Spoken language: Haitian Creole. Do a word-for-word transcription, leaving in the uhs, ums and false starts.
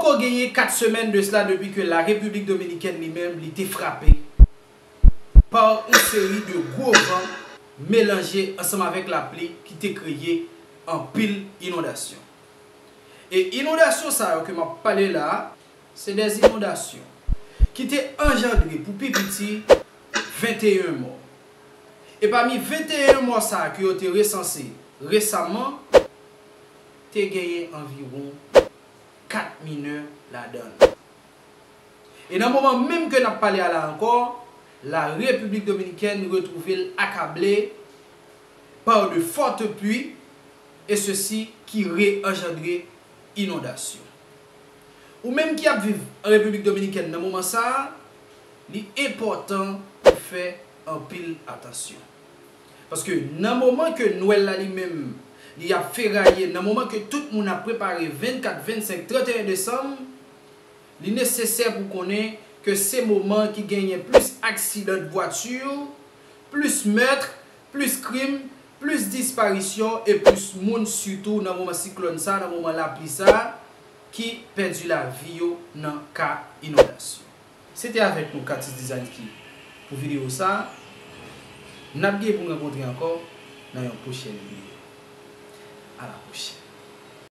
Genyen kat semèn de sela depi ke la Repiblik Dominikèn li menm li te frape pa yon seri de gwo van melanje ansanm avèk lapli ki te kreye anpil inondasyon. E inondasyon sa yo ke m ap pale la a, se de inondasyon ki te anjandre pou pi piti venteyen mò. E pami venteyen mò sa a ke yo te resanse resaman, te genyen anviwon kat minè ladan l. E nan moman menm ke n ap pale a la ankò, la Repiblik Dominikèn retwouve l akable par de fortes pluies, e sesi ki re-anjandre inondasyon. Ou menm ki ap viv an Repiblik Dominikèn nan moman sa a, li enpòtan pou fè anpil atansyon. Paske nan moman ke Nwèl la li menm, li ap feraye, nan moman ke tout moun ap prepare vennkat, vennsenk, tranteyen desanm, li nesesè pou konnen ke se moman ki genyen plis aksidan de vwati, plis mèt, plis krim, plis disparisyon e plis moun, sitou nan moman siklòn sa, nan moman lapli sa, ki pèdi lavi yo nan ka inondasyon. Se te avèk nou, Katis Dizanski, pou videyo sa. N ap gen pou n rankontre ankò nan yon pwochèn videyo. A la pwochèn.